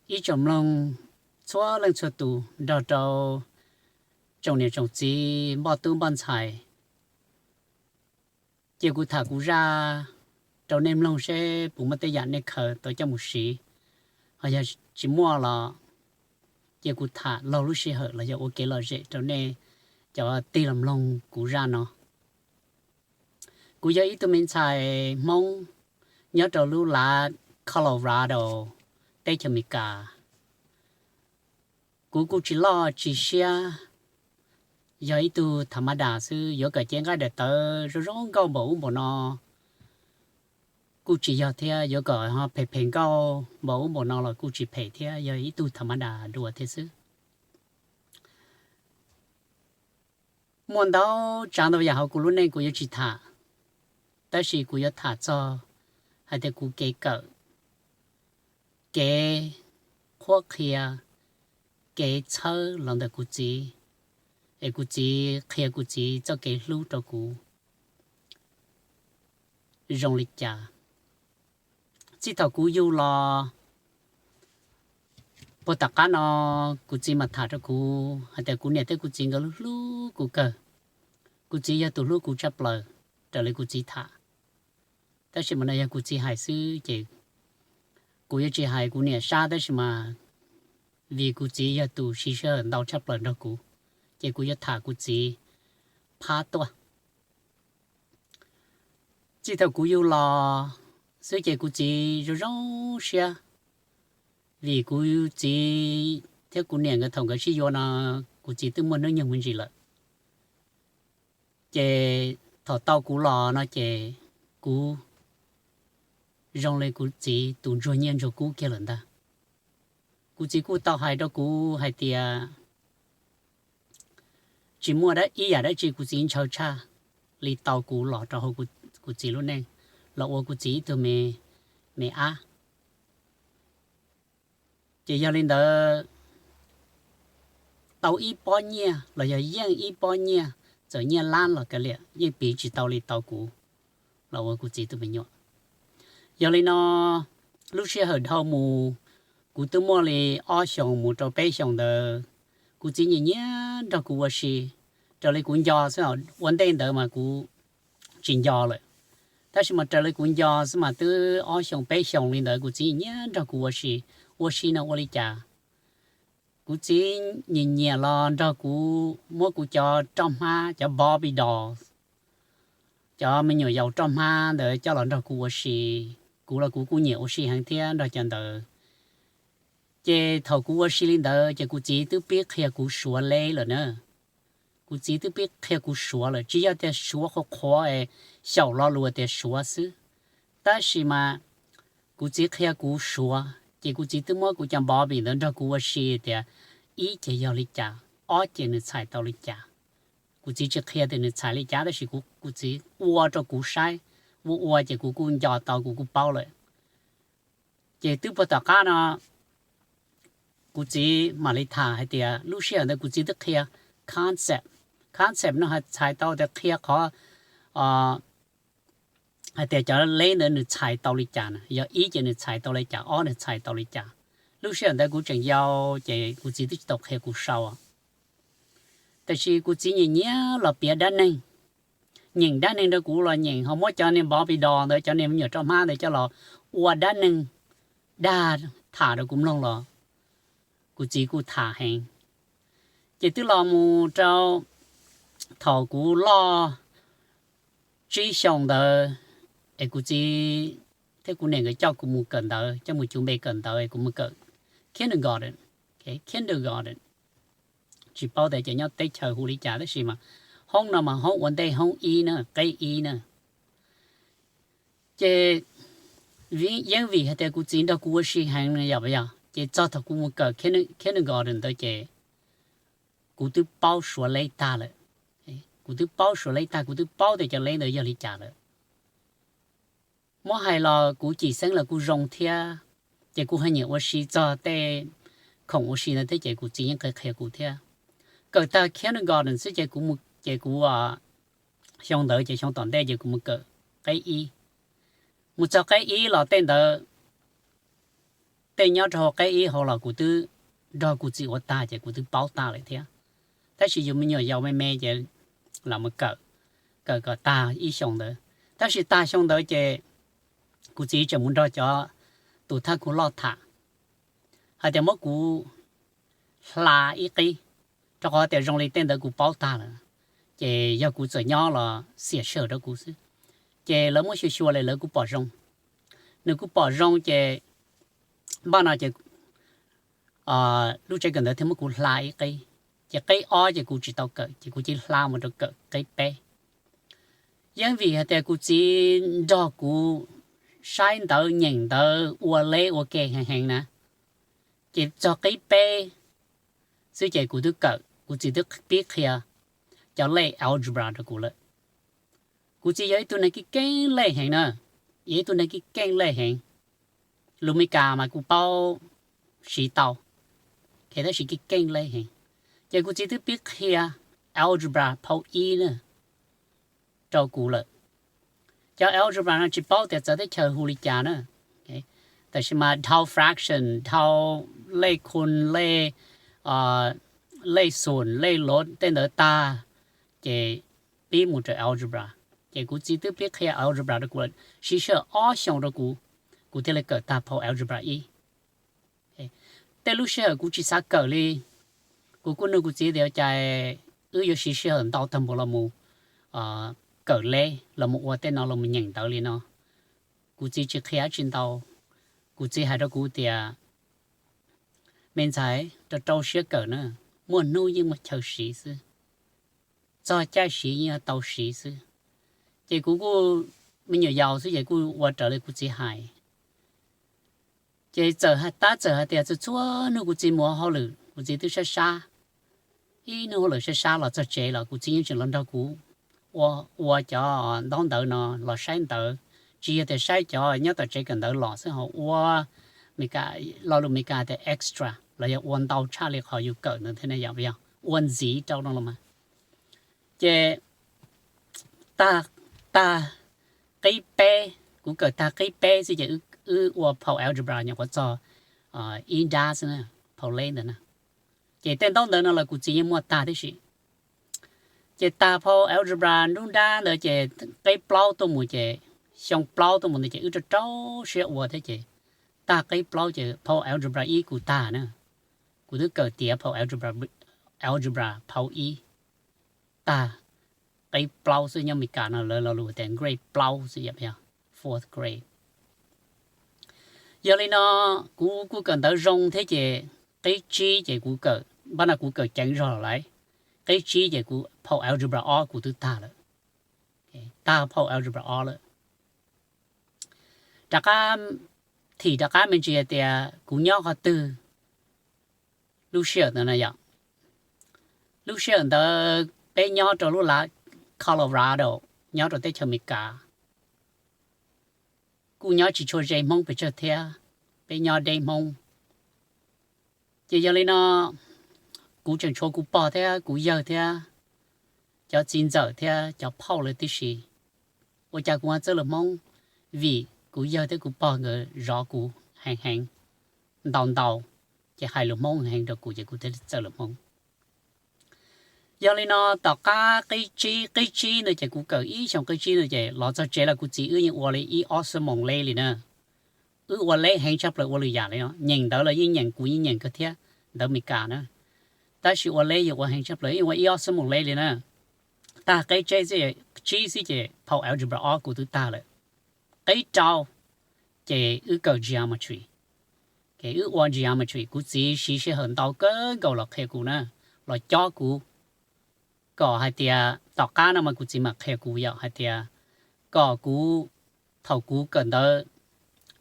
Ib tsoom mloog txhua leej txhua tus nrog rau tsoom niam tsoom txiv npoj tub npoj ntxhais, cia kuv tham kuv zaj rau nej mloog seb puas muaj tej yam nej khaws tau coj mus siv. Ho yog tsis muaj los cia kuv tham laug lub sij hawm los yog ua kev lom zem rau nej cov tig los mloog kuv zaj no. Kuv yog ib tug me ntxhais Hmoob nyob rau lub lav Colorado, teb chaws Amelikas. Kuv kuj tsis loj tsis siab, yog ib tug tha ma das xwb, yuav kom cev nqaij daim tawv zoo zoo nkauj npaum ub npaum no kuj tsis yog thiab, yuav kom ho phem phem nkauj npaum ub npaum no los kuj tsis phem thiab, yog ib tug tha ma das dua thiab xwb. Muaj ntau tsav ntau yam hauv kuv lub neej kuv yuav tsis tham, tab sis kuv yuav tham txog hais tias kuv kev kawm, kev qhuab qhia, kev txhawb los ntawm kuv txiv, es kuv txiv qhia kuv txiv txoj kev hlub rau kuv zoo li cas. Txij thaum kuv yug los puag tom qab no, kuv txiv mas tham rau kuv hais tias kuv niam thiab kuv txiv nkawd hlub hlub kuv kawg. Kuv txiv yog tus hlub kuv tshaj plaws, raws li kuv txiv tham. Tab sis mas no yog kuv txiv hais xwb ces kuv yuav tsis hais kuv niam sab, tab sis mas vim kuv txiv yog tus siv sij hawm ntau tshaj plaws nrog kuv, ces kuv yuav tham kuv txiv phab tuaj. Txij thaum kuv yug los xwb ces kuv txiv zoo zoo siab, vim kuv txiv thiab kuv niam nkawd thaum nkawd sib yuav no, kuv txiv twb muaj hnub nyoog me ntsis lawm. Ces thaum tau kuv los no ces kuv zoo li kuv txiv tus ntsuag nyiaj ntsuag kub kiag lawm ntag. Kuv txiv kuj tau hais rau kuv hais tias tsis muaj ib yam dab tsi kuv txiv ntshaw tshaj li tau kuv los rau hauv kuv txiv lub neej, los ua kuv txiv ib tug me, me ab. Ces yog li ntawd, tau ib pob nyiaj los yog yeej ib pob nyiaj, txawm nyiaj lab los kav liam yeej piv tsis tau li tau kuv los ua kuv txiv tus me nyuam. Yog li no, lub sij hawm dhau mus, kuv twb muaj li ob xyoos mus rau peb xyoos ntawd, kuv txiv nyiam nyiam nrog kuv ua si. Raws li kuv nco xwb, ua ntej ntawd mas kuv tsis nco lawm, tab sis mas raws li kuv nco xwb mas twb ob xyoos peb xyoos li ntawd kuv txiv nyiam nyiam nrog kuv ua si. Ua si no ua li cas? Kuv txiv nyiam nyiam los nrog kuv muab kuv cov roj hmab, cov Barbie dolls, cov me nyuam yaus roj hmab ntawd coj los nrog kuv ua si. Kuv los kuv kuj nyiam ua si heev thiab nrog cov ntawd. Ces thaum kuv ua si li ntawd ces kuv txiv twb pib qhia kuv suav leb lawm na. Kuv txiv twb pib qhia kuv suav lawm, tsis yog tias suav qhuav qhuav es xyaum lo lus tias suav xwb, tab sis mas kuv txiv qhia kuv suav, ces kuv txiv twb muab kuv cov Barbie ntawd nrog kuv ua si tias ib ces yog li cas, ob ces nws txhais tau li cas. Kuv txiv tsis qhia tias nws txhais li cas, tab sis kuv, kuv txiv ua rau kuv saib, ua ua ces kuv kuj nco tau, kuv kuj paub lawm. Ces twb puag tom qab no kuv txiv mam li tham hais tias lub sij hawm ntawd kuv txiv twb qhia concept. Concept no txhais tau tias qhia qhov hais tias cov leb ntawd nws txhais tau li cas na, yog ib ces nws txhais tau li cas, ob nws txhais tau li cas. Lub sij hawm ntawd kuv tseem yau ces kuv txiv twb tsis tau qhia kuv sau. Tab sis kuv txiv nyiam nyiam los piav dab neeg, nyeem dab neeg rau kuv los nyeem, ho muab cov niag Barbie dolls ntawd, cov niag me nyuam roj hmab ntawd coj los ua dab neeg dag tham rau kuv mloog los kuv txiv kuj tham heev. Ces twb los mus rau thaum kuv loj tsib xyoos ntawd, es kuv txiv thiab kuv niam nkawd coj kuv mus kawm ntawv, coj mus cuv npe kawm ntawv es kuv mus kawm kindergarten, kindergarten. Tsis paub tias cov nyob teb chaws hu li cas, tab sis mas hoob no mas hoob ua ntej, hoob ib na, qeb ib na. Ces yeej vim hais tias kuv txiv nrog kuv ua si heev yom, yog ces txog thaum kuv mus kawm kindergarten ntawd ces kuv twb paub suav leb tag lawm. Kuv twb paub suav leb tag, kuv twb paub tias cov leb ntawd yog li cas lawm. Muab hais los kuv cim xeeb los kuj zoo thiab, ces kuv ho nyiam ua si txog tej khoom ua si ntawd thiab ces kuv txiv yeej qhia qhia kuv thiab. Kawm tag kindergarten xwb ces kuv, ces kuv xyoo ntawd ces xyoo tom ntej ces kuv mus kawm qeb ib. Mus txog qeb ib los tej ntawd tej nyob rau hauv qeb ib hauv los kuv twb nrog kuv txiv ua tag ces kuv twb paub tag lawm thiab. Tab sis yus me nyuam yaus me me ces los mus kawm, kawm kom tag ib xyoos ntawd. Tab sis tag xyoo ntawd ces kuv txiv tseem mus nrog cov tus thawj kuv loj tham hais tias muab kuv hla ib qib, rau qhov tias zoo li tej ntawd kuv paub tag lawm, ces yog kuv txawm nyob los xiam sij hawm rau kuv xwb. Ces lawv muab xyuas xyuas li lawv kuj pom zoo, nws kuj pom zoo ces npaj no ces lub tsev kawm ntawv thiaj muab kuv hla ib qib. Ces qib ob ces kuv tsis tau kawm ces kuv cia li hla mus rau kawm qib peb. Yeej vim hais tias kuv txiv nrog kuv saib ntawv nyeem ntawv ua leb ua ke heev heev na, ces txog qib peb xwb ces kuv twb kawm, kuv txiv twb pib qhia cov lej algebra rau kuv lawm. Kuv txiv yog ib tug neeg keej keej lej heev na, yog ib tug neeg keej keej lej heev. Lus Meskas mas kuv paub siv tau, tab sis keej keej lej heev. Ces kuv txiv twb pib qhia algebra phau ib na rau kuv lawm. Cov algebra no tsis paub tias txawv teb chaws hu li cas na, tab sis mas dhau fraction, dhau lej khun, lej, lej xum, lej lov tej ntawd tag, ces pib mus rau algebra. Ces kuv txiv twb pib qhia algebra rau kuv lawm, siv sij hawm ob xyoos rau kuv, kuv thiaj li kawm tag phau algebra ib. Tej lub sij hawm kuv tsis xav kawm li, kuv kuj nug kuv txiv tias cas wb yuav siv sij hawm ntau tag npaum los mus kawm leb, los mus ua tej no, los mus nyeem ntawv li no. Kuv txiv tsis qhia tsis ntau, kuv txiv hais rau kuv tias, me ntxhais, rau rau siab kawm na, muaj hnub yeej muaj chaw siv xwb, txog caij siv yeej yuav tau siv xwb. Ces kuv kuj me nyuam yaus xwb ces kuj ua raws li kuv txiv hais. Ces txawm tab txawm hais tias txhua txhua hnub kuv txiv mus ua hauj lwm kuv txiv twb sab sab, ib hnub hauj lwm sab sab los txog tsev los kuv txiv yeej tseem los nrog kuv ua cov ntaub ntawv no, los saib ntawv, tsis yog tias saib cov nyob tom tsev kawm ntawv los xwb, ho ua, Meskas, lo lus Meskas tias extra los yog ua ntau tshaj li qhov yus kawm ntawd thiab na, yog ua ntxiv rau no los mas. Ces tag, tag qib peb, kuv kawm tag qib peb xwb ces wb ua phau algebra nyuam qhuav txog ib nrab xwb na, phau leb ntawd na. Ces tej ntaub ntawv no los kuv txiv yeej muaj tag tib si. Ces tag phau algebra nruab nrab ntawd ces qib plaub tuaj mus ces, xyoo plaub tuaj mus ntawd ces wb rau rau siab ua thiab ces tag qib plaub ces phau algebra ib kuv tag na. Kuv twb kawm tiav phau algebra phau ib tag qib plaub xwb, nyob Meskas no lawv lo lus tias grade plaub xwb, yog fourth grade. Yog li no kuv kuj kawm ntawv zoo thiab ces qib tsib ces kuv kawm, npaj no kuv kawm ceev zog lawm, qib tsib ces kuv phau algebra ob kuv twb tag lawm, tag phau algebra ob lawm. Rov qab, thim rov qab me ntsis hais tias kuv nyob qhov twg lub sij hawm ntawd na yom. Lub sij hawm ntawd peb nyob rau lub lav Colorado, nyob rau teb chaws Amelikas, kuj nyob tsis tshua ze Hmoob pes tsawg thiab, peb nyob deb Hmoob. Ces yog li no kuv tseem tshuav kuv pog thiab kuv yawg thiab cov txiv ntxawm thiab cov phauj lawv tib si. Ua cas kuv ho txawj lus Hmoob? Vim kuv yawg thiab kuv pog nkawd zov kuv heev heev, ntau ntau, ces hais lus Hmoob heev rau kuv ces kuv thiaj txawj lus Hmoob. Yog li no tom qab qib tsib, qib tsib no ces kuv kawm ib xyoo qib tsib no ces los txog tsev los kuv txiv wb yeej ua li ib ob xuab moos leb li na. Wb ua leb heev tshaj plaws, ua lwm yam li no, nyeem ntawv los yeej nyeem, kuv yeej nyeem kawg thiab, ntawv Amelikas na. Tab sis ua leb yog ua heev tshaj plaws, yeej ua ib ob xuab moos leb li na. Tag qib tsib xwb ces phau algebra ob kuv twb tag lawm. Qib rau ces wb kawm geometry, wb ua geometry, kuv txiv siv sij hawm ntau kawg nkaus los qhia kuv na, los cob kuv, kom hais tias tom qab no mas kuv txiv mam qhia kuv yom, hais tias kom kuv, thaum kuv kawm ntawv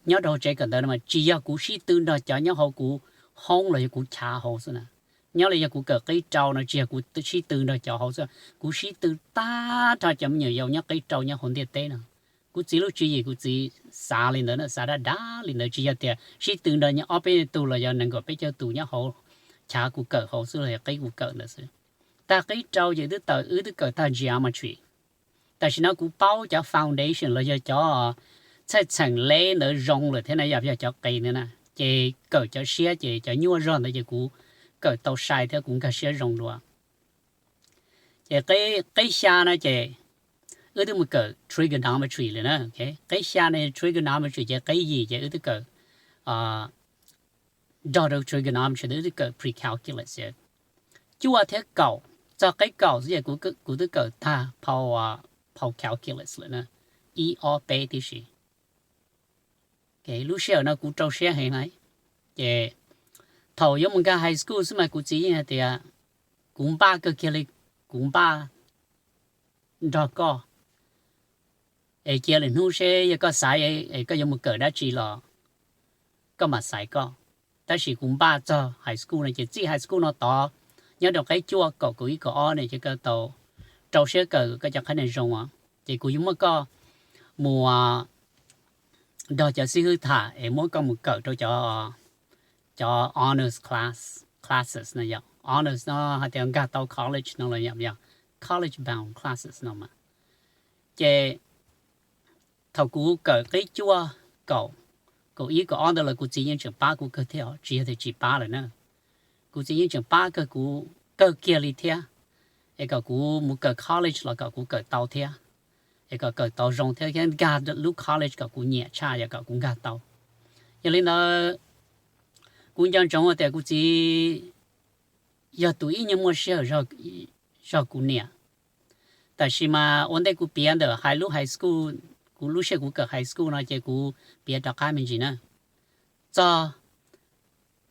nyob rau hauv tsev kawm ntawv no mas tsis yog kuv sib tw nrog cov nyob hauv kuv hoob los yog kuv chav hauv xwb na. Nyob li yog kuv kawm qib rau no tsis yog kuv sib tw nrog cov hauv xwb, kuv sib tw tag nrho cov me nyuam yaus nyob qib rau nyob hauv ntiaj teb no. Kuv txiv lub tswv yim kuv txiv xav li ntawd na, xav dav dav li ntawd, tsis yog tias sib tw nrog nyob ob peb tug los yog nees nkaum peb caug tus nyob hauv chav kuv kawm hauv xwb los yog qib kuv kawm ntawd xwb. Tag qib rau ces twb tawm, wb twb kawm tag geometry. Tam sim no kuv paub cov foundation los yog cov txheej txheem leb ntawd zoo lawm thiab na, yog, yog cov qis ntawd na. Ces kawm cov siab ces cov nyuaj zog ntawd ces kuv kawm tau sai thiab kuv nkag siab zoo dua. Ces qeb xya no ces wb twb mus kawm trigonometry lawm na. Qeb xya no trigonometry ces qeb yim ces wb twb kawm, nrog rau trigonometry wb twb kawm precalculus. Cuaj thiab kaum, txog qeb kaum xwb ces kuv twb kawm tag phau calculus lawm na, ib ob peb tib si. Lub sij hawm no kuv rau siab heev na. Ces thaum yuav mus nkag high school xwb mas kuv txiv yeej hais tias, kuv npaj kawg kiag li, kuv npaj nrog koj, es cia lwm hnub seb yog koj xaiv es koj yuav mus kawm dab tsi los koj mam xaiv koj. Tab sis kuv npaj txog high school no ces txij high school no tod, nyob rau qeb cuaj kaum kaum ib kaum ob ne ces koj tau rau siab kawm koj cov qhab nia zoo os, ces kuv yuav muab koj mus nrog cov xib hwb tham es muab koj mus kawm rau cov, cov honors class, classes no yog honors no hais tias nkag tau college no los yog college bound classes no mas. Ces thaum kuv kawm qib cuaj, kaum, kaum ib kaum ob ntawd los kuv txiv yeej tseem pab kuv kawg thiab, tsis yog tias tsis pab lawm na. Kuv txiv yeej tseem pab kawg kuv, kawg kiag li thiab, es kom kuv mus kawm college los kom kuv kawm tau thiab, es kom kawm tau zoo thiab, thiab nkag lub college kom kuv nyiam tshaj yog kom kuv nkag tau. Yog li ntawd, kuv nco ntsoov tias kuv txiv yog tus ib nyuag muaj sij hawm zog kuv niam. Tab sis mas ua ntej kuv piav ntawm high, lub high school, kuv lub sij hawm kuv kawm high school no ces kuv piav rov qab me ntsis na. Txog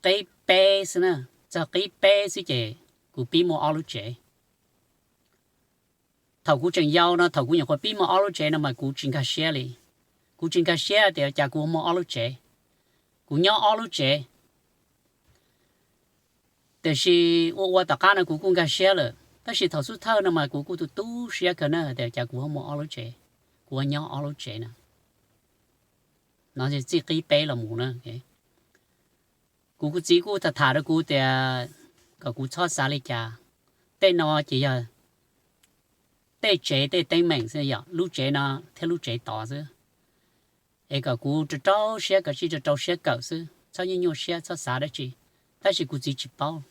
qib peb xwb na, txog qib peb xwb ces kuv pib muaj ob lub tsev. Thaum kuv tseem yau no, thaum kuv nyuam qhuav pib muaj ob lub tsev no mas kuv tsis nkag siab li. Kuv tsis nkag siab tias cas kuv muaj ob lub tsev. Kuv nyob ob lub tsev, tiam sis ua ua tom qab no kuv kuj nkag siab lawm, tab sis thaum xub thawj no mas kuv kuj tu tu siab kawg na tias cas kuv muaj ob lub tsev, kuv nyob ob lub tsev na. No txij qib peb los mus na, kuv kuv txiv kuj tham tham rau kuv tias kom kuv txhob xav li cas. Tej no ces yog tej tsev tej teeb meem xwb, yog lub tsev no thiab lub tsev tod xwb. Es kom kuv rau rau siab, kom tsij rau rau siab kawm xwb, txhob nyuaj nyuaj siab, txhob xav dab tsi. Tab sis kuv txiv tsis paub.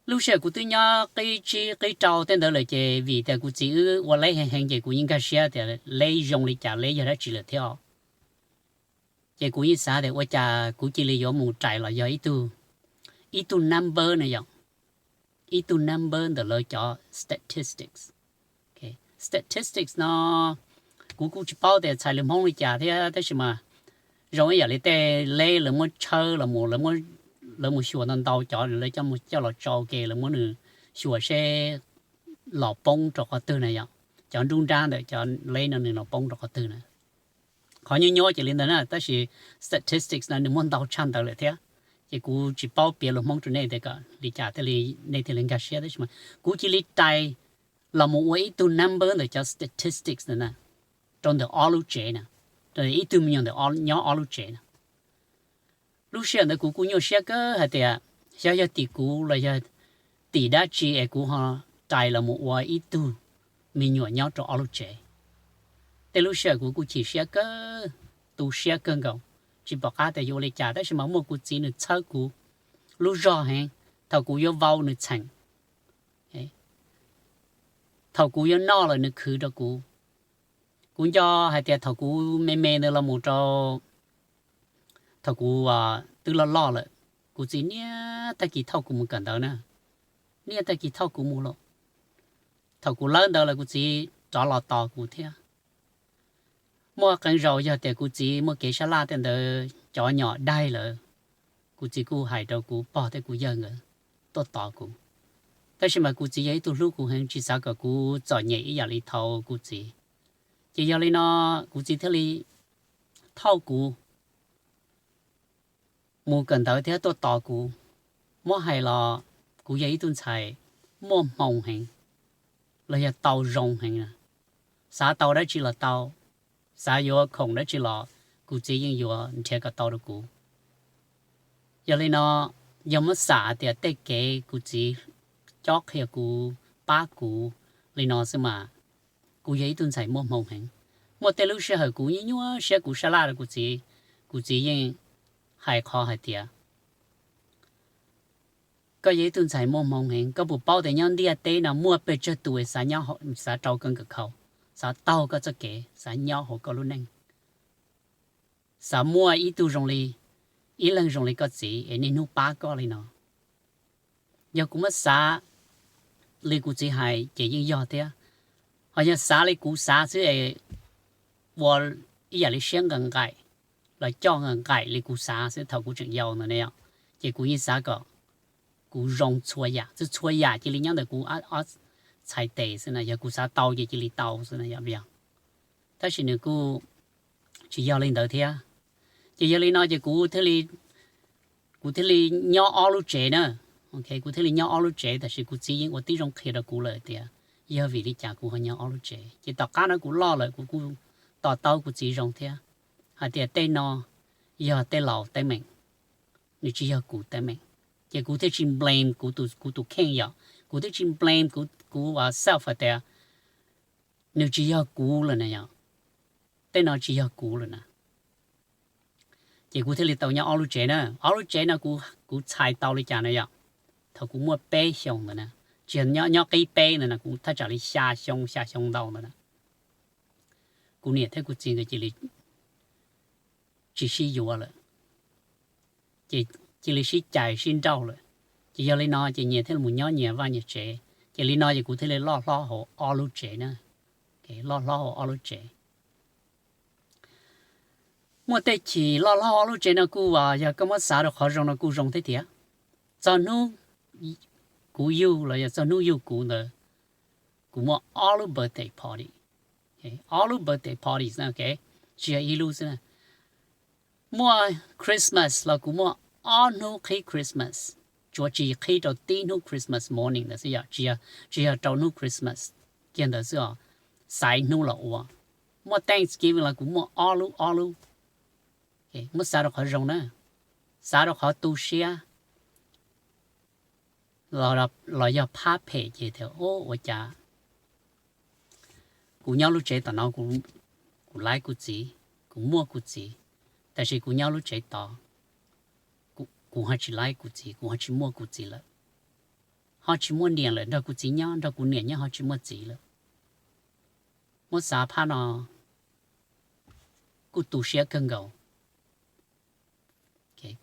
Lub sij hawm kuv twb nyob qib tsib qib rau tej ntawd lawm ces vim tias kuv txiv wb ua leb heev heev ces kuv yeej nkag siab tias leb zoo li cas, leb yog dab tsi lawm thiab. Ces kuv yeej xav tias ua cas kuv cia li yuav mus rais los yog ib tug, ib tug number na yom, ib tug number ntawm lawv cov statistics. Statistics no kuv kuj tsis paub tias txhais lus Hmoob li cas thiab, tab sis mas zoo ib yam li tej leb lawv muab tshawb los, lawv mus xyuas ntau ntau cov, lawv coj los tso ua ke, lawv muab nws xyuas seb los poob rau qhov twg na yom, cov nruab nrab ntawm cov leb no nws los poob rau qhov twg na. Qhov nyuaj nyuaj ces li ntawd na, tab sis statistics no nws muaj ntau tshaj ntawd lawm thiab. Ces kuv tsis paub piav lus Hmoob rau nej tias kom li cas thiaj li nej thiaj li nkag siab, tab sis mas kuv cia li rais los mus ua ib tug number ntawm cov statistics ntawd na, rau ntawm ob lub tsev na, ib tug me nyuam ntawm nyob ob lub tsev na. Lub sij hawm ntawd kuv kuj nyuaj siab kawg hais tias xyov yog tim kuv los yog tim dab tsi es kuv ho rais los mus ua ib tug me nyuam nyob rau ob lub tsev. Tej lub sij hawm kuv kuj chim siab kawg, tu siab kawg nkaus, tsis pom qab tias yuav ua li cas, tab sis mas muaj kuv txiv nws txhawb kuv lub zog heev. Thaum kuv yuav vau nws txheem, thaum kuv yuav noj lawm nws khwv rau kuv. Kuv nco hais tias thaum kuv me me ntawd los mus rau, thaum kuv twb loj loj lawm, kuv txiv niaj tag kis thauj kuv mus kawm ntawv na, niaj tag kis thauj kuv mus lawm. Thaum kuv lawb ntawv lawm kuv txiv rov los tos kuv thiab. Muaj qee zaus yog tias kuv txiv muaj kev sab laj tej ntawd cov nyom daig lawm, kuv txiv kuj hais rau kuv pog thiab kuv yawg nkawd tuaj tos kuv. Tab sis mas kuv txiv yog ib tug hlub kuv heev, tsis xav kom kuv txom nyem ib yam li thaum kuv txiv. Ces yog li no kuv txiv thiaj li thauj kuv mus kawm ntawv thiab tuaj tos kuv. Muab hais los kuv yog ib tug ntxhais muaj hmoo heev, los yog tau zoo heev na. Xav tau dab tsi los tau, xav yuav khoom dab tsi los kuv txiv yeej yuav nrhiav kom tau rau kuv. Yog li no, yog muab xam tias tej kev kuv txiv cob qhia kuv, pab kuv li no xwb mas, kuv yog ib tug ntxhais muaj hmoo heev. Muaj tej lub sij hawm kuv nyuaj nyuaj siab kuv sab laj rau kuv txiv, kuv txiv yeej hais qhov hais tias koj yog ib tug ntxhais muaj hmoo heev, koj puas paub tias nyob ntiaj teb no muaj pes tsawg tus xav nyob, xav rau koj nkawm khau, xav taug koj txoj kev, xav nyob hauv koj lub neej, xav muaj ib tug zoo li, ib leeg zoo li koj txiv es niaj hnub pab koj li no. Yog kuv muab xav li kuv txiv hais ces yeej yog thiab, ho yog xav li kuv xav xwb es ua ib yam li siab nqaim nqaim los coj nqaim nqaim li kuv xav xwb thaum kuv tseem yau ntawd ne yom, ces kuv yeej xav kom kuv zoo txhua yam, txhua txhua yam cia li nyob ntawm kuv ob txhais tes xwb na, yog kuv xav tau ces cia li tau xwb na yom, yog. Tab sis nws kuj tsis yog li ntawd thiab. Ces yog li no ces kuv thiaj li, kuv thiaj li nyob ob lub tsev na. Kuv thiaj li nyob ob lub tsev, tab sis kuv txiv yeej ua tib zoo qhia rau kuv lawm tias yog vim li cas kuv ho nyob ob lub tsev. Ces tom qab no kuv loj lawm kuv kuj to taub kuv txiv zoo thiab, hais tias tej no yog tej laus teeb meem, nws tsis yog kuv teeb meem. Ces kuv thiaj tsis blame kuv tus kheej yom, kuv thiaj tsis blame kuv self hais tias nws tsis yog kuv lawm na yom, tej no tsis yog kuv lawm na. Ces kuv thiaj li tau nyob ob lub tsev na. Ob lub tsev no kuv txhais tau li cas na yom, thaum kuv muaj peb xyoos ntawd na, tsis yog nyob qib peb ntawd na, kuv thaj tsam li xya xyoo, xya xyoo ntau ntawd na, kuv niam thiab kuv txiv nkawd cia li tsis sib yuav lawm, ces cia li sib cais sib nrauj lawm. Ces yog li no ces nyias thiaj li mus nyob nyias vaj nyias tsev. Ces li no ces kuv thiaj li loj hlob hauv ob lub tsev na, loj hlob hauv ob lub tsev. Muaj tej chim loj hlob ob lub tsev no kuj, yog koj muab xav rau qhov zoo no kuj zoo thiab tiag. Txog hnub kuv yug los yog txog hnub yug kuv ntawd, kuv muaj ob lub birthday party, ob lub birthday party, tsis yog ib lub xwb. Muaj Christmas los kuv muaj ob hnub qhib Christmas, tsuas tsis qhib rau tib hnub Christmas morning ntawd xwb yom, tsis yog rau hnub Christmas kiag ntawd xwb os, xaiv hnub los ua. Muaj Thanksgiving los kuv muaj ob lub, ob lub. Muab xav rau qhov zoo na, xav rau qhov tu siab los yog phab phem ces tias, ua cas kuv nyob lub tsev tom no, kuv laib kuv txiv, kuv muaj kuv txiv, tab sis kuv nyob lub tsev tod, kuv ho tsis laib kuv txiv, kuv ho tsis muaj kuv txiv lawm, ho tsis muaj niam lawm, nrog kuv txiv nyob, nrog kuv niam nyob ho tsis muaj txiv lawm. Muab xav phab no kuj tu siab kawg nkaus,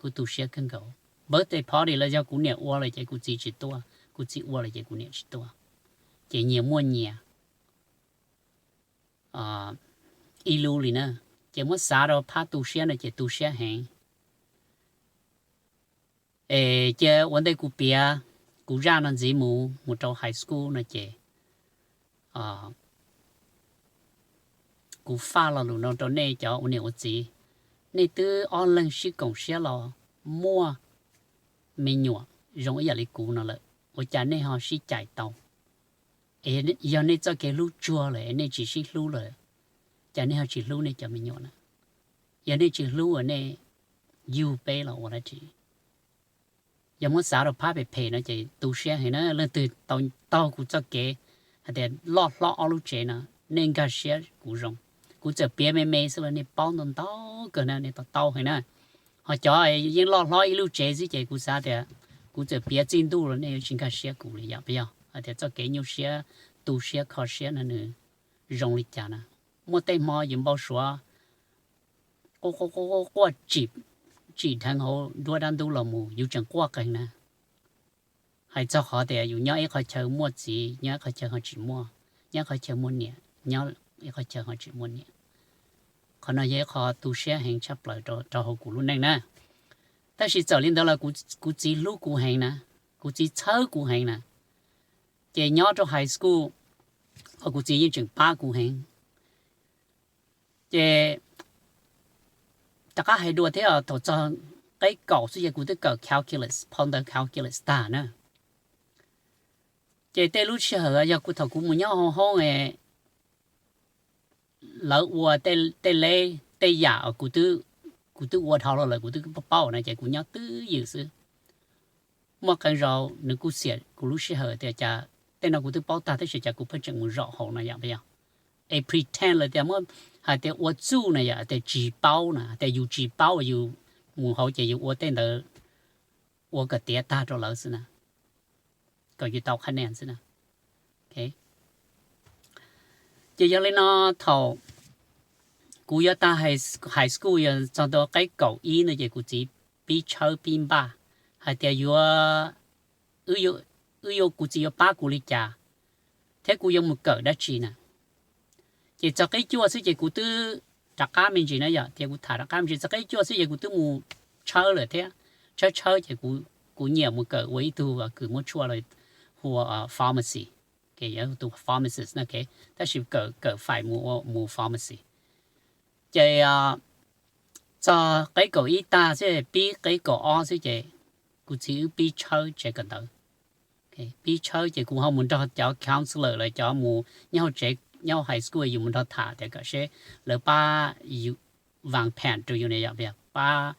kuj tu siab kawg nkaus. Birthday party los yog kuv niam ua lawm ces kuv txiv tsis tuaj, kuv txiv ua lawm ces kuv niam tsis tuaj, ces nyias muaj nyias ib lub li na. Ces muab xav rau phab tu siab no ces tu siab heev. Es cia ua ntej kuv piav kuv zaj no ntxiv mus, mus rau high school no ces kuv faj lo lus no rau nej cov ua niam ua txiv, nej twb ob leeg sib koom siab los muaj me nyuam zoo ib yam li kuv no lawm, ua cas nej ho sib cais tau? Yog nej txoj kev hlub tsuag lawm nej tsis sib hlub lawm, cas nej ho tsis hlub nej cov me nyuam na? Yog nej tsis hlub nej yug peb los ua dab tsi? Yog muab xav rau phab phem phem no ces tu siab heev na. Leej twg tau taug kuv txoj kev hais tias loj hlob ob lub tsev no, nej nkag siab kuv zoo. Kuv txawm piav me me xwb los nej paub ntau ntau kawg na, nej to taub heev na. Ho cov yeej loj hlob ib lub tsev xwb ces kuv xav tias kuv txawm piav txij ntuj los nej yuav tsis nkag siab kuv li yom, puas yog? Hais tias txoj kev nyuaj siab, tu siab kho siab no nws zoo li cas na. Muaj tej hmo yus npau suav quaj quaj quaj quaj tsim, tsim dheev hauv nruab dab ntub los mus yus tseem quaj qeeg na. Hais txog qhov tias yus nyob ib qhov chaw muaj txiv, nyob ib qhov chaw ho tsis muaj, nyob ib qhov chaw muaj niam, nyob ib qhov chaw ho tsis muaj niam. Qhov no yog ib qho tu siab heev tshaj plaws rau hauv kuv lub neej na. Tab sis txawm li ntawd los kuv txiv hlub kuv heev na, kuv txiv txhawb kuv heev na. Ces nyob rau high school los kuv txiv yeej tseem pab kuv heev. Ces rov qab hais dua thiab, thaum txog qeb kaum xwb ces kuv twb kawm calculus, phau ntawv calculus tag na. Ces tej lub sij hawm yog kuv thaum kuv mus nyob hauv hoob, lawv ua tej leb tej yam kuv twb ua dhau los lawm kuv twb paub na, ces kuv nyob twj ywm xwb. Muaj qee zaus nws kuj xiam kuv lub sij hawm tias cas tej no kuv twb paub tag tab sis cas kuv pheej tseem mus zaum hauv no yom, puas yog? Es pretend lawm tias muab hais tias ua txuj na yom, tias tsis paub na, tias yus tsis paub yus mus hauv ces yus ua tej ntawd, ua kom tiav tag rau lawv xwb na, kom yus tau qhab nees xwb na. Ces yog li no, thaum kuv yuav tag high school yog txog ntua qeb kaum ib no ces kuv txiv pib tshawb pib npaj hais tias yuav, wb yuav, kuv txiv yuav pab kuv li cas thiab kuv yuav mus kawm dab tsi na. Ces txog qeb cuaj xwb ces kuv twb rov qab me ntsis na yom, tias kuv tham rov qab me ntsis, txog qeb cuaj xwb ces kuv twb mus tshawb lawm thiab. Tshawb tshawb ces kuv nyiam mus kawm ua ib tug kws muab tshuaj los hu ua pharmacy, tus pharmacist na, tab sis kawm kawm fais mus pharmacy. Ces txog qeb kaum ib tag xwb pib qeb kaum ob xwb ces kuv txiv wb pib tshawb tsev kawm ntawv. Pib tshawb ces kuv ho mus nrog cov counselor lawv cov mus nyob hauv tsev, nyob hauv high school yus mus nrog tham tias kom seb lawv pab yus, vas phem rau yus ne yom, pab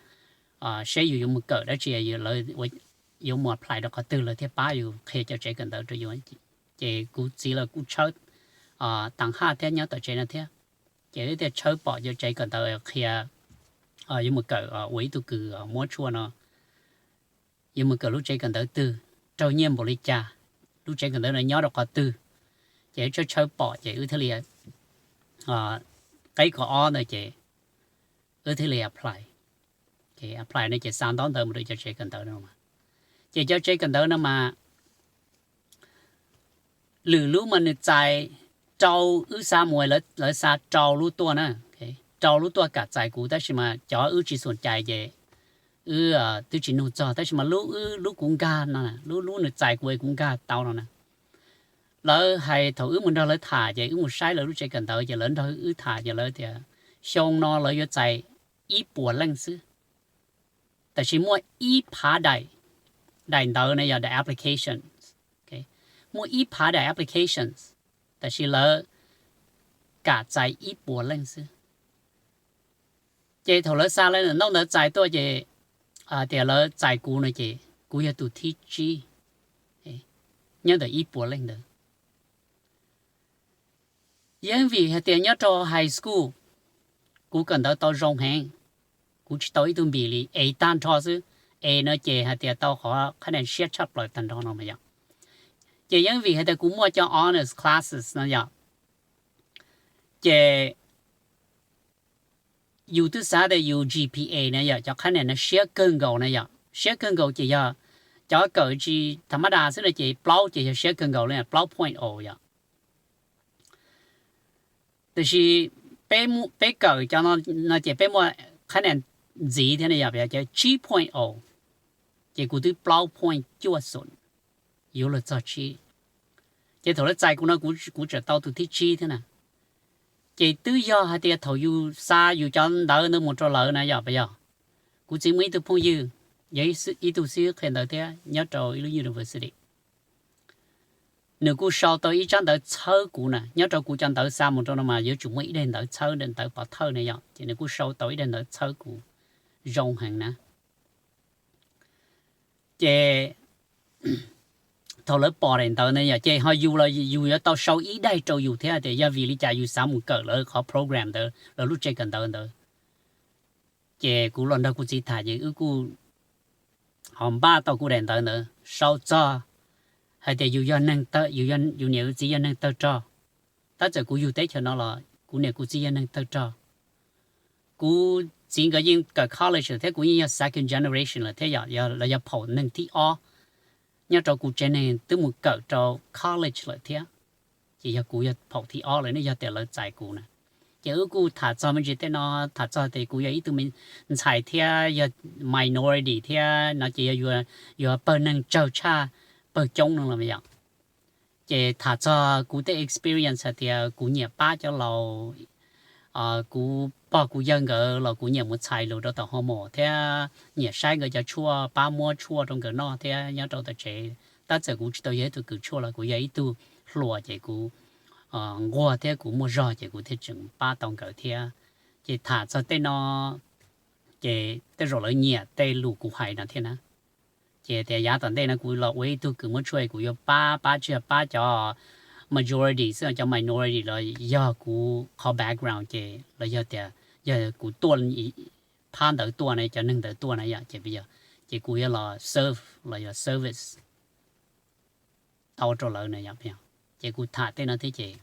seb yus yuav mus kawm dab tsi, yuav mus apply rau qhov twg lawv thiaj pab yus qhia cov tsev kawm ntawv rau yus. Ces kuv txiv lawv kuj tshawb taag haj thiab nyob tom tsev no thiab. Ces wb thiaj tshawb pom cov tsev kawm ntawv qhia yuav mus kawm ua ib tug kws muab tshuaj no, yuav mus kawm lub tsev kawm ntawv twg, raug nyiaj npaum li cas, lub tsev kawm ntawv no nyob rau qhov twg. Ces wb tshawb tshawb pom ces wb thiaj li, qeb kaum ob ntawd ces wb thiaj li apply. Apply no ces xa ntaub ntawv mus rau cov tsev kawm ntawv no. Ces cov tsev kawm ntawv no mas lwm lub mas nws txais rau, wb xa mus lawv xa rau lub tuaj na, rau lub tuaj kam txais kuv, tab sis mas cov wb tsis xum cais ces wb twb tsis nug txog, tab sis mas lub, lub kuv nkag no, lub, lub nws txais kuv es kuv nkag tau no na. Lawv hais thaum wb mus nrog lawv tham ces wb mus saib lawv lub tsev kawm ntawv ces lawv nrog wb tham ces lawv tias xyoo no lawv yuav txais ib puas leej xwb, tab sis muaj ib phav daim, daim ntawv na yog daim applications, muaj ib phav daim applications, tab sis lawv kam txais ib puas leej xwb. Ces thaum lawv xa lawv ntaub ntawv txais tuaj ces tias lawv txais kuv no ces kuv yog tus thib tsib nyob ntawm ib puas leej ntawd. Yeej vim hais tias nyob rau high school kuv kawm ntawv tau zoo heev, kuv tsis tau ib tug npis li, A tag nrho xwb. A no ces hais tias tau qhov qhab nees siab tshaj plaws tag nrho no mas yom. Ces yeej vim hais tias kuv muaj cov honors classes no yom, ces yus twb xav tias yus G P A na yom, cov qhab nees no siab kawg nkaus na yom, siab kawg nkaus ces yog cov kawm tsis tham mab das xwb no ces plaub ces yog siab kawg nkaus li, plaub point o yom. Tab sis peb kawm cov no ces peb muaj qhab nees ntxiv thiab ne yom, cov tsib point o, ces kuv twb plaub point cuaj xum, yuav luag txog tsib. Ces thaum lawv txais kuv no kuv tseem tau tus thib tsib thiab na. Ces twb yog hais tias thaum yus xa yus cov ntawv ntawd mus rau lawv na yom, puas yog? Kuv txiv muaj ib tug phooj ywg, yog ib tug xib hwb qhia ntawv thiab nyob rau ib lub university. Nws kuj sau tau ib tsab ntawv txhawb kuv na, nyob rau kuv cov ntawv xa mus rau no mas yuav tsum muaj ib daim ntawv txhawb, ntawv pov thawj na yom, ces nws kuj sau tau ib daim ntawv txhawb kuv zoo heev na. Ces thaum lawv pom daim ntawv na yom, ces ho yus los yus yuav tau sau ib daim rau yus thiab tias yog vim li cas yus xav mus kawm lawv qhov program ntawd, lawv lub tsev kawm ntawv ntawd. Ces kuv los nrog kuv txiv tham ces wb kuj ho npaj tau kuv daim ntawv ntawd sau txog hais tias yus yog neeg, yus niam yus txiv yog neeg tawg rog. Tab txawm kuv yug teb chaws no los kuv niam kuv txiv yog neeg tawg rog. Kuv txiv nkawd yeej kawm college lawm thiab kuv yeej yog second generation lawm thiab, los yog phaum neeg thib ob nyob rau kuv tsev neeg twb mus kawm rau college lawm thiab. Ces yog kuv yog phaum thib ob lawm ne yog tias lawv txais kuv na. Ces wb kuj tham txog me ntsis tej no, tham txog tias kuv yog ib tug me ntxhais thiab yog minority thiab no ces yog yuav pawg neeg tsawg tshaj pawg coob no los yom. Ces tham txog kuv tej experience hais tias kuv nyiam pab cov laus, kuv pog kuv yawg nkawd los kuv nyiam mus txhais lus rau tom homo thiab nyiam saib nkawd cov tshuaj, pab muab tshuaj rau nkawd noj thiab nyob rau tom tsev. Tab txawm kuv tsis tau yog ib tug kws tshuaj los kuv yog ib tug hluas ces kuv nquag thiab kuv muaj zog ces kuv thiaj tseem pab tau nkawd thiab. Ces tham txog tej no, ces tej zaum lawv nyiam tej lus kuv hais no thiab na. Ces tias yav tom ntej no kuv los ua ib tug kws muab tshuaj kuv yuav pab, pab tsis yog pab cov majority xwb, cov minority los yog kuv qhov background ces los yog tias yog kuv tuaj phab ntawd tuaj na, cov neeg ntawd tuaj na yom, ces, ces kuv yuav los serve los yog service tau rau lawv na yom. Ces kuv tham tej no thiab ces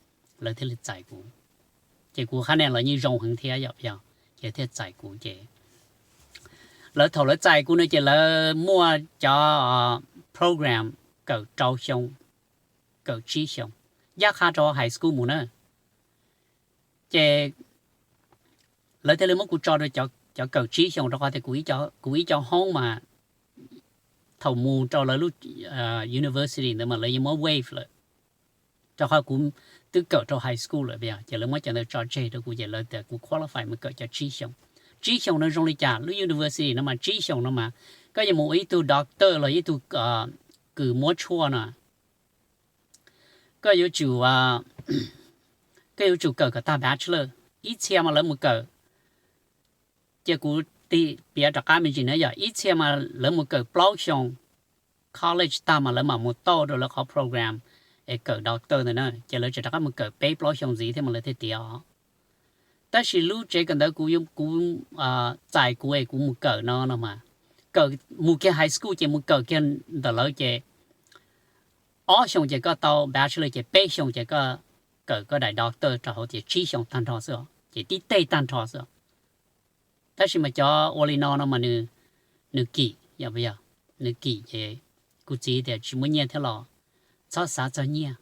lawv thiaj li txais kuv. Ces kuv qhab nia los yeej zoo heev thiab yom, ces thiaj txais kuv ces lawv, thaum lawv txais kuv no ces lawv muaj cov program kawm rau xyoo, kawm tsib xyoos, ncaj qha rau high school mus na. Ces lawv thiaj li muab kuv tso rau cov kawm tsib xyoos, rau qhov tias kuv ib co hoob mas thaum mus rau lawv lub university ntawd mas lawv yeej muab waive lawm, rau qhov kuv twb kawm rau high school lawm, ces lawv muab cov ntawd tso tseg rau kuv ces lawv tias kuv qualify mus kawm cov tsib xyoos. Tsib xyoos no zoo li cas? Lub university no mas tsib xyoos no mas koj yuav mus ua ib tug doctor los ib tug kws muab tshuaj no, koj yuav tsum, koj yuav tsum kawm kom tag bachelor. Ib txhia mas lawv mus kawm, ces kuv tig piav rov qab me ntsis na yom, ib txhia mas lawv mus kawm plaub xyoos college tag mas lawv mam mus tauj rau lawv qhov program es kawm doctor ntawd na, ces lawv tseem rov qab mus kawm peb plaub xyoos ntxiv thiab mas lawv thiaj tiav os. Tab sis lub tsev kawm ntawd kuv, kuv txais kuv es kuv mus kawm no no mas, kawm mus kiag high school ces mus kawm kiag ntawm lawv ces ob xyoos ces koj tau bachelor ces peb xyoos ces koj kawm koj daim doctor rau hauv ces tsib xyoos tag nrho xwb os, ces tib teg tag nrho xwb os. Tab sis mas cov ua li no no mas nws kim, yog puas yog? Nws kim ces kuv txiv tias tsis muaj nyiaj thiab los txhob xav txog nyiaj,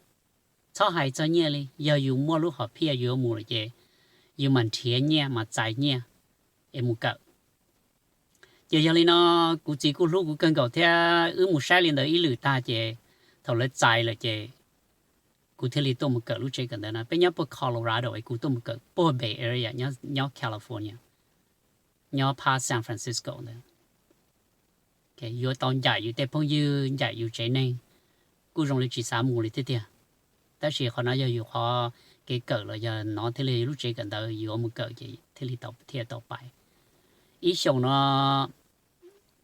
txhob hais txog nyiaj li, yog yus muaj lub hom phiaj yus yuav mus lawm ces yus mam nrhiav nyiaj mam txais nyiaj es mus kawm. Ces yog li no kuv txiv kuj hlub kuv kawg nkaus thiab wb mus saib li ntawd ib lwm tag ces thaum lawv txais lawm ces kuv thiaj li tuaj mus kawm lub tsev kawm ntawd na. Peb nyob puag Colorado es kuv tuaj mus kawm puag Bay Area nyob California, nyob phab San Francisco ntawd. Yuav tau ncaim yus tej phooj ywg, ncaim yus tsev neeg, kuj zoo li tsis xav mus li thiab tiag. Tab sis qhov no yog yus qhov kev kawm los yog no thiaj li lub tsev kawm ntawd yuav mus kawm ces thiaj li tau, thiaj tau pais. Ib xyoos no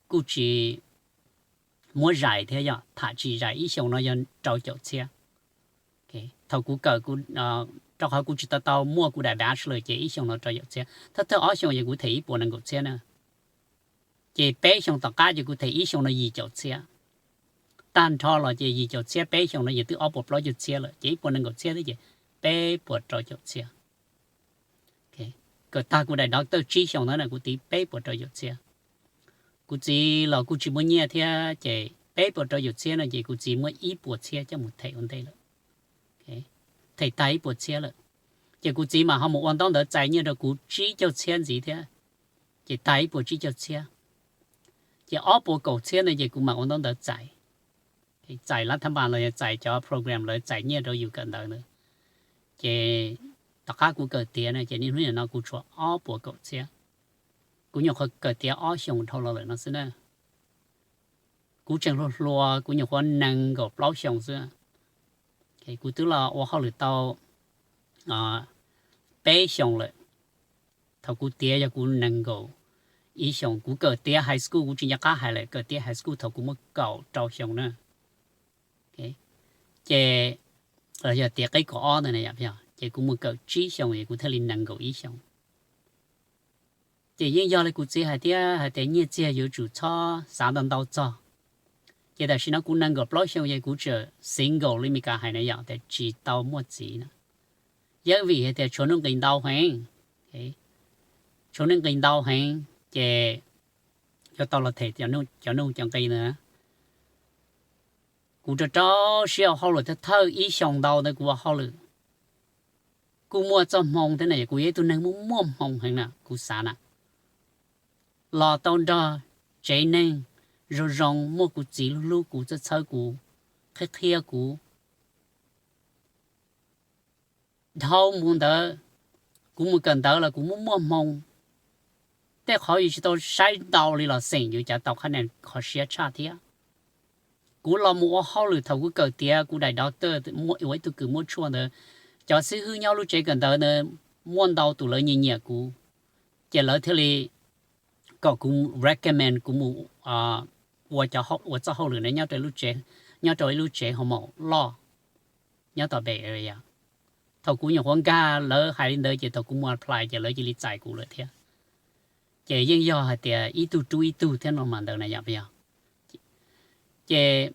kuj tsis muab zais thiab yom, tham tsis zais, ib xyoos no yog rau caum txhiab. Thaum kuv kawm, rau qhov kuv tsis tau tau muaj kuv daim bachelor ces ib xyoos no rau caum txhiab, thawj thawj ob xyoos ces kuv them ib puas nees nkaum txhiab na. Ces peb xyoos tom qab ces kuv them ib xyoos no yim caum txhiab. Tag nrho los ces yim caum txhiab peb xyoos no yog twb ob puas plaub caug txhiab lawm, ces ib puas nees nkaum txhiab thiab ces peb puas rau caum txhiab. Kawm tag kuv daim doctor tsib xyoos ntawd na kuv tiv peb puas rau caum txhiab. Kuv txiv los kuj tsis muaj nyiaj thiab ces peb puas rau caum txhiab no ces kuv txiv muab ib puas txhiab coj mus them ua ntej lawm. Them tag ib puas txhiab lawm, ces kuv txiv mam ho mus ua ntaub ntawv txais nyiaj rau kuv tsib caug txhiab ntxiv thiab. Ces tag ib puas tsib caug txhiab, ces ob puas kaum txhiab ntawd ces kuv mam ua ntaub ntawv txais, txais lab thab npas los yog txais cov program lawv txais nyiaj rau yus kawm ntawv ntawd. Ces tom qab kuv kawm tiav na ces niaj hnub nim no kuv tshuav ob puas kaum txhiab. Kuv nyuam qhuav kawm tiav ob xyoos dhau los lawm no xwb na. Kuv tseem hluas hluas, kuv nyuam qhuav nees nkaum plaub xyoos xwb. Kuv twb los ua hauj lwm tau peb xyoos lawm. Thaum kuv tiav yog kuv nees nkaum ib xyoos, kuv kawm tiav high school kuv tsis nco qab hais lawm, kawm tiav high school thaum kuv muaj kaum rau xyoo na. Ces los yog tiav qib kaum ob ntawd na, ces kuv mus kawm tsib xyoos es kuv thiaj li nees nkaum ib xyoos. Ces yeej yog li kuv txiv hais thiab, hais tias nyiaj txiag yuav tsum txhob xav ntau ntau txog. Ces tam sim no kuv nees nkaum plaub xyoo ces kuv tseem single li Mes Kas hais na yom, tias tsis tau muaj txiv na. Yeej vim hais tias tshuav nuj nqis ntau heev, tshuav nuj nqis ntau heev, ces yuav tau los them cov nuj cov nqis ntawd. Kuv rau rau siab ua hauj lwm thawj thawj ib xyoos ntau ntawd kuv ua hauj lwm, kuj muaj txoj hmoo thiab na, kuv yog ib tug neeg muaj muaj hmoo heev na, kuv xav na, los tau nrog tsev neeg zoo zoo, muaj kuv txiv hlub hlub kuv, txhawb txhawb kuv, qhia qhia kuv. Dhau mus ntawd, kuv mus kawm ntawv los kuv muaj muaj hmoo, tej qhov yus tsis tau saib ntau li los xeem yus cas tau qhab nia qhov siab tshaj thiab. Kuv los mus ua hauj lwm thaum kuv kawm tiav kuv daim doctor ua ib tug kws muab tshuaj ntawd, cov xib hwb nyob lub tsev kawm ntawv ntawd muaj ntau tus lawv nyiam nyiam kuv, ces lawv thiaj li kom kuv recommend kuv mus ua, ua txoj hauj lwm no nyob rau, nyob rau ib lub tsev hoo maum loj nyob tom Bay Area. Thaum kuv nyuam qhuav nkag lawv hais li ntawd ces thaum kuv mus apply ces lawv cia li txais kuv lawm thiab. Ces yeej yog hais tias ib tug rub ib tug thiab no mas ntawd na yom, yog. Ces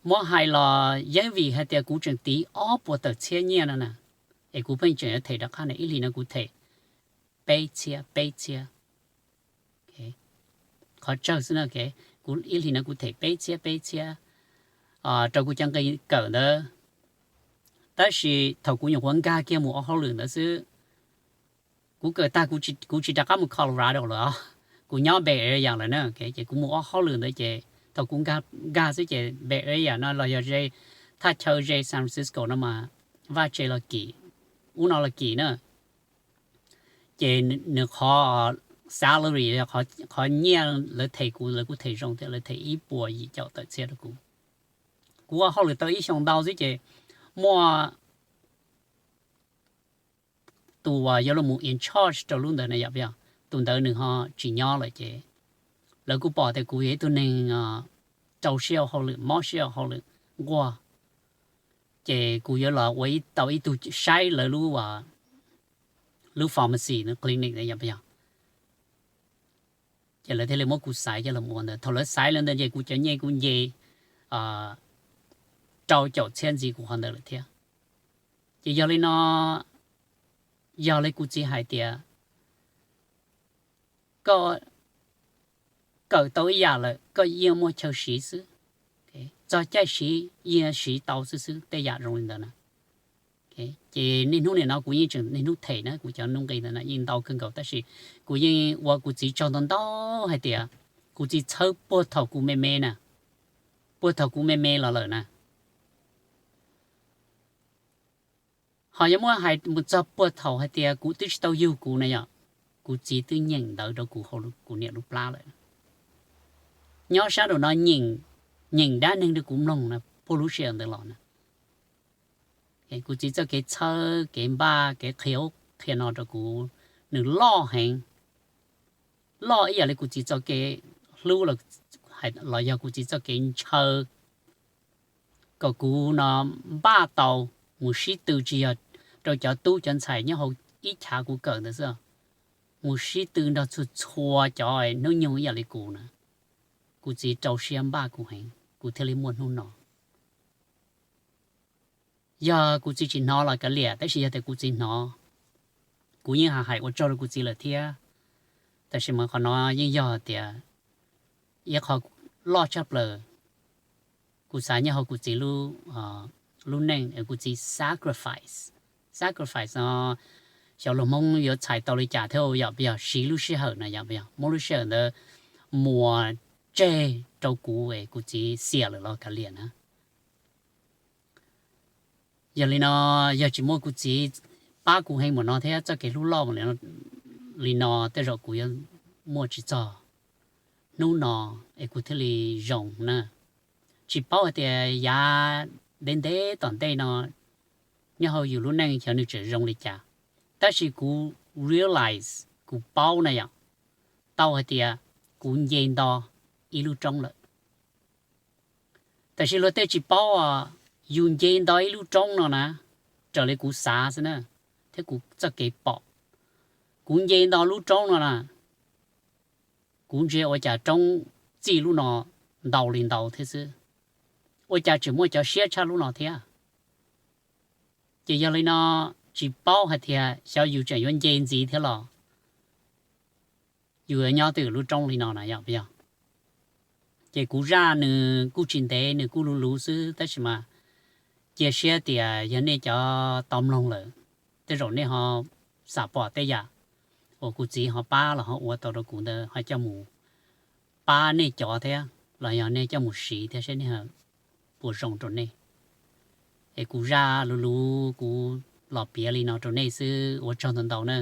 muab hais los yeej vim hais tias kuv tseem tiv ob puas tawm txhiab nyiaj no na, es kuv pheej tseem yuav them rov qab na, ib hlis no kuv them peb txhiab peb txhiab. Qhov tsawg xwb na, kuv ib hlis no kuv them peb txhiab peb txhiab rau kuv cov nqi kawm ntawd. Tab sis thaum kuv nyuam qhuav nkag kiag mus ua hauj lwm ntawd xwb, kuv kawm tag kuv tsis rov qab mus Colorado lawm, kuv nyob Bay Area lawm na, ces kuv mus ua hauj lwm ntawd ces thaum kuv nkag xwb ces Bay Area no los yog ze, thaj chaw ze San Francisco no mas vaj tse los kim, ub no los kim na. Ces nws qhov salary, qhov nyiaj lawv them kuv, lawv kuj them zoo thiab, lawv them ib puas yim caum tawm txhiab rau kuv. Kuv ua hauj lwm tau ib xyoos ntau xwb ces muaj tus uas yuav los mus in charge rau lub ntawd na yom, tus ntawd nws ho tsis nyob lawm ces lawv kuj pom tias kuv yog ib tug neeg rau siab ua hauj lwm, mob siab ua hauj lwm nquag, ces kuv yuav los ua tau ib tug saib lawv lub pharmacy clinic yom. Ces lawv thiaj li muab kuv xaiv coj los ua ntawd. Thaum lawv xaiv lawm ntawd ces kuv cov nyiaj kuj nce rau caum txhiab ntxiv kuv qhov ntawd lawm thiab. Ces yog li no, yog li kuv txiv hais tias koj kawm tau ib yam lawm koj yeej muaj chaw siv xwb, txog caij siv yeej siv tau xwb xwb, tej yam zoo li ntawd na. Ces niaj hnub nim no kuv yeej tseem niaj hnub them na, kuv cov nuj nqi ntawd na yeej ntau kawg nkaus, tab sis kuv yeej ua kuv txiv tsaug ntau ntau hais tias kuv txiv txhawb puag thaum kuv me me na, puag thaum kuv me me los lawm na. Ho yuav muab hais mus txog puag thaum hais tias kuv twb tsis tau yug kuv na yom, kuv txiv twb nyeem ntawv rau kuv hauv kuv niam lub plab lawm. Nyob sab nraum no nyeem dab neeg rau kuv mloog na, puag lub sij hawm ntawd los na. Kuv txiv txoj kev txhawb kev npaj kev qhia ub qhia no rau kuv, nws loj heev, loj ib yam li kuv txiv txoj kev hlub los yog kuv txiv txoj kev ntshaw kom kuv no npaj tau mus sib tw, tsis yog rau cov tub cov ntxhais nyob hauv ib chav kuv kawm ntawd xwb, mus sib tw nrog txhua txhua cov hnub nyoog ib yam li kuv na. Kuv txiv rau siab npaj kuv heev kuv thiaj li muaj hnub no. Yog kuv txiv tsis hnov los kav liam, tab sis yog tias kuv txiv hnov, kuv yeej hais ua tsaug rau kuv txiv lawm thiab. Tab sis mas qhov no yeej yog tias ib qho loj tshaj plaws, kuv xav nyob hauv kuv txiv lub neej, kuv txiv sacrifice, sacrifice no xyov lus Hmoob yuav txhais tau li cas thiab, yog siv lub sij hawm na, yog muab lub sij hawm ntawd muas tseg rau kuv es kuv txiv xiam lawm los kav liam na. Yog li no, yog tsis muaj kuv txiv pab kuv heev mus no thiab txoj kev hlub loj li no, tej zaum kuv yuav muaj tsis txog hnub no es kuv thiaj li zoo na. Tsis paub hais tias yav ntev ntev tom ntej no nyob hauv yus lub neej xyov nws tseem zoo li cas, tab sis kuv realize, kuv paub na yom, tau hais tias kuv nce nto ib lub roob lawm. Tab sis luag tej tsis paub os, yus nce nto ib lub roob no na, raws li kuv xav xwb na, thiab kuv txoj kev pom, kuv nce nto lub roob no na, kuv ntsia ua cas roob txij lub no ntau li ntau thiab xwb, ua cas tseem muaj cov siab tshaj lub no thiab. Ces yog li no, tsis paub hais tias xyov yus tseem yuav nce ntxiv thiab los yus yuav nyob twj ywm lub roob li no na yom, yog. Ces kuv zaj nws kuj tsis ntev, nws kuj luv luv xwb, tab sis mas cia siab tias yog nej cov tau mloog lawm, tej zaum nej ho xam pom tej yam uas kuv txiv ho pab los ho ua tau rau kuv ntawd ho coj mus pab nej cov thiab, los yog nej coj mus siv thiab seb nej puas zoo rau nej. Es kuv zaj luv luv kuv los piav li no rau nej xwb, ua tsaug ntau ntau na.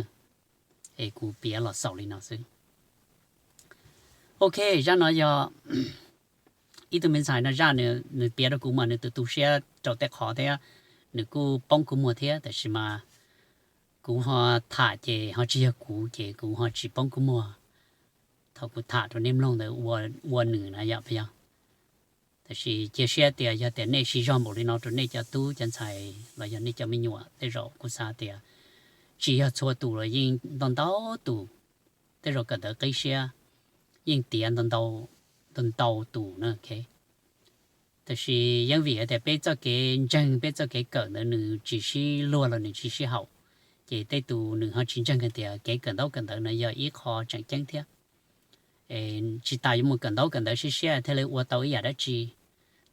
Es kuv piav los xaus li no xwb. Ok, zaj no yog ib tug me ntxhais no zaj, nws piav rau kuv mas nws tus tu siab rau tej qhov thiab, nws kuj poob kuv muag thiab, tab sis mas kuv ho tham ces ho tsis yog kuv ces kuv ho tsis poob kuv muag. Thaum kuv tham rau nej mloog ntawd ua nws na yom, yog. Tab sis cia siab tias yog tias nej siv zog npaum li no rau nej cov tub cov ntxhais los yog nej cov me nyuam, tej zaum kuv xav tias tsis yog txhua tus los yeej ntau ntau tus tej zaum kawm ntawv qib siab yeej tiav ntau ntau tus na. Tab sis yeej vim hais tias peb txoj kev ntseeg, peb txoj kev kawm ntawd nws tsis sib luag los nws tsis sib haum, ces tej tus nws ho tsis ntseeg hais tias kev kawm ntaub kawm ntawv no yog ib qho tseem ceeb thiab. Tsis tas yuav mus kawm ntaub kawm ntawv siab siab thiaj li ua tau ib yam dab tsi.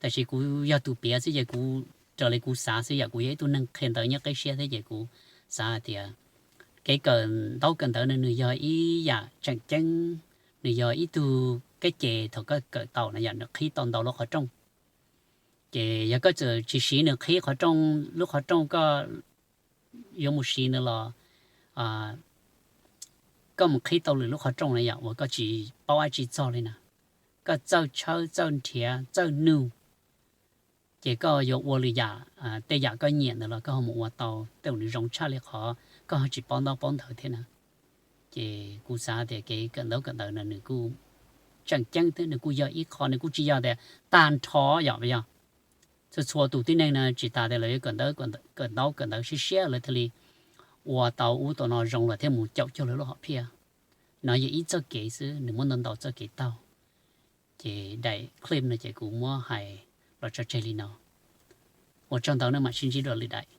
Tab sis kuv yog tus piav xwb ces kuv, raws li kuv xav xwb, yam kuv yog ib tug neeg qhia ntawv nyob qib siab thiab ces kuv xav hais tias kev kawm ntaub kawm ntawv no nws yog ib yam tseem ceeb, nws yog ib tug kab ces thaum koj kawm tau no yom, nws qhib tau ntau lub qhov rooj. Ces yog koj txawm tsis siv nws qhib qhov rooj, lub qhov rooj koj yuav mus siv nws los koj mus qhib tau lwm lub qhov rooj na yom, uas koj tsis paub dab tsi txog li na, koj txawj tshawb txawj nrhiav txawj nug, ces koj yuav ua lwm yam, tej yam koj nyiam ntawd los koj ho mus ua tau, tej zaum nws zoo tshaj li qhov koj ho tsis paub ntaub paub ntawv thiab na. Ces kuv xav tias kev kawm ntaub kawm ntawv no nws kuj tseem ceeb thiab nws kuj yog ib qho, nws kuj tsis yog tias tag nrho yom, yog txhua txhua tus tib neeg no tsis tas tias lawv yuav kawm ntaub, kawm ntaub kawm ntawv siab siab lawv thiaj li ua tau ub tau no zoo los thiaj mus caum cuag lawv lub hom phiaj. No yog ib txoj kev xwb, nws muaj ntau ntau txoj kev taug. Ces daim clip no ces kuv muab hais los tso tseg li no. Ua tsaug ntau na, mam sib ntsib dua lwm daim.